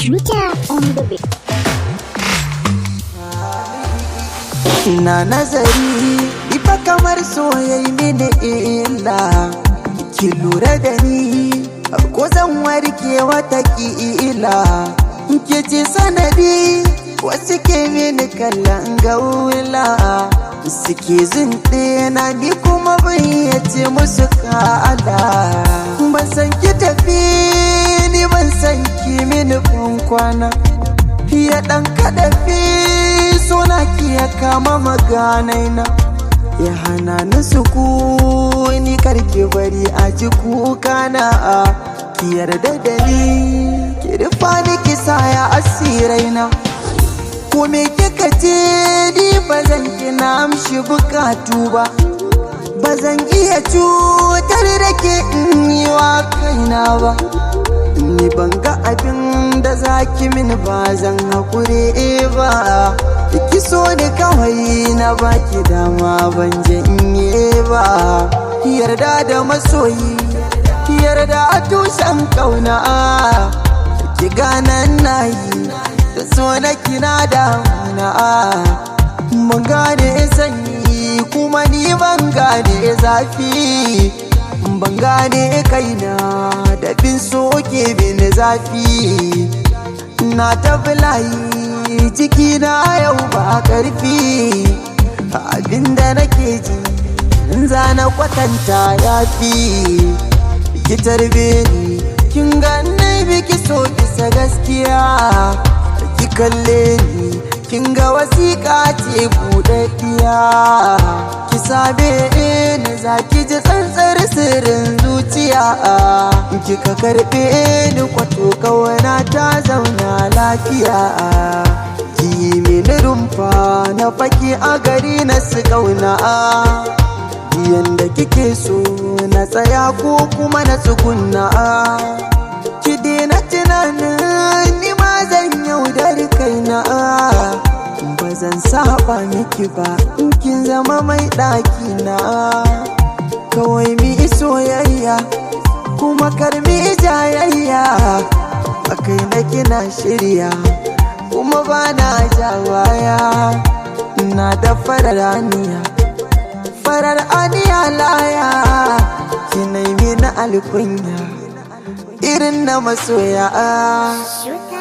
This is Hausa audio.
Shooter on the beat. Na nazari ifa kamar soyayi mini illa, ki lura da ni ko zan warke wata kila. Ki ce sanadi wasu ke mini kallon gaula, suke zinɗe na ni kuma bayyace musu kala. Ban san ki tafi ni, ban san ki mini kwana. Ya ɗan kaɗafi suna ki ya kama maganaina, ya hana ni sukuni, karki bari a ji kukana. Ki yarda da ni, ki rufa ni, ki saya asiraina. Ko me kika ce ni ba zan kina amshi bukatu ba, ba zan iya cutar da ke in yi wa kaina ba. Ni ban ga abin da zaki mini ba, zan haƙure ba. Ki so ni kawai, na baki dama, ban janye ba. Yarda da masoyi, yarda a tushen kauna. Ki gane na yi da so na kina damuna. Mun gane sanyi kuma ni ban gane zafi, ban gane kaina da bin soke bin zafi. Na tafi layi ciki na yau ba karfi, abinda nake ji in zana kwatanta yafi. Ki tarbe ni, kin ganni biki so kisa gaskiya. Ki kalle ni, kin ga wasiƙa ce buɗaɗɗiya. Ki sabe ni, za ki ji tsantsar sirrin zuciya. Kika karɓe ni kwato, kawana ta zauna lafiya. Ki yi mini rumfa na faki a gari na su kauna. Yanda kike so na tsaya ko kuma na tsugunna, ki daina tunanin ni ma zan yaudar kaina. Ba zan saba miki ba in kin zama mai ɗaki na. Kawai mi soyayya kuma karmi jayayya, akai na kina shirya kuma ba na jawaya. Na da farar aniya, farar aniya laya, ki nemi na alkunya irin na masoya. Shooter.